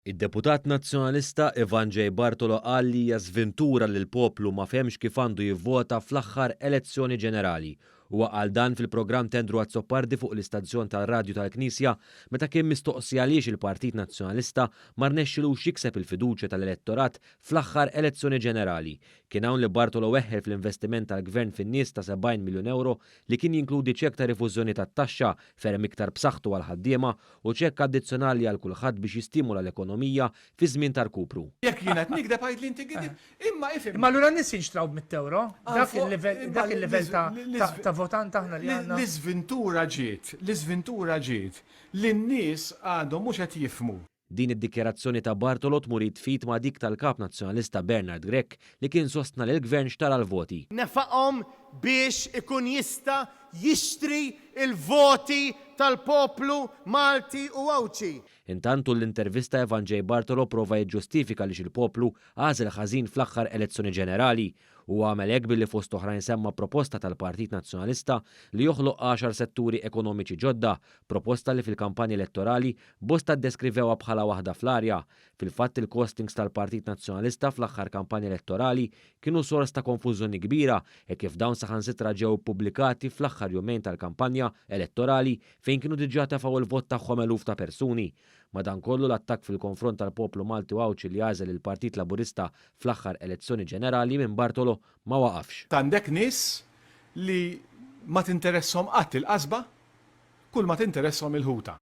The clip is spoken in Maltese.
Id-deputat Nazzjonalista Ivan J. Bartolo qal li hija żventura li l-poplu ma fehemx kif għandu jivvota fl-aħħar elezzjoni ġenerali. Huwa qal dan fil-programm t'Andrew Azzopardi fuq l-istazzjon tal-radju tal-Knisja meta kien mistoqsi għaliex il-Partit Nazzjonalista ma rnexxilux jikseb il-fiduċja tal-elettorat fl-aħħar elezzjoni ġenerali. Kien hawn li Bartolo weħħel fl-investiment tal-Gvern fin-nies ta' 70 miljun ewro li kien jinkludi ċekk ta' rifużjoni tat-taxxa ferm iktar b'saħħtu għall-ħaddiema u ċekk addizzjonali għal kulħadd biex jistimula l-ekonomija fi żmien ta' rkupru. Jekk jien qed nigdeb għidli inti gidib, imma ifhimni. Imma allura n-nies jinxtraw b'mitt ewro? Dak il-livell dak il-livell ta' ta' votant aħna li għandna? L-iżvintura ġiet, l-iżvintura ġiet li n-nies għadhom mhux qed jifhmu. Din id-dikjarazzjoni ta' Bartolo tmur id f'id ma' dik tal-Kap Nazzjonalista Bernard Grech li kien sostna li l-Gvern xtara l-voti. Nefaqhom biex ikun jista' jixtri l-voti tal-poplu Malti u Għawdxi. Intant tul l-intervista Evan J. Bartolo prova jiġġustifika għaliex il-poplu għażel ħażin fl-aħħar elezzjoni ġenerali. Huwa għamel hekk billi fost oħrajn semma proposta tal-Partit Nazzjonalista li joħloq għaxar setturi ekonomiċi ġodda, proposta li fil-kampanja elettorali bosta ddeskrivewha bħala waħda fl-arja. Fil-fatt il-costings tal-Partit Nazzjonalista fl-aħħar kampanja elettorali kienu sors ta' konfużjoni kbira hekk kif dawn saħansitra ġew ippubblikati fl-aħħar jumejn tal-kampanja elettorali fejn kienu diġà tefgħu l-vot tagħhom eluf ta' persuni. Madankollu l-attakk fil-konfront tal-poplu Malti u Għawdxi li għażel lill-Partit Laburista fl-aħħar elezzjoni ġenerali minn Bartolo ma waqafx. Għandek nies li ma tinteresshom qatt il-qasba, kull ma tinteresshom il-ħuta.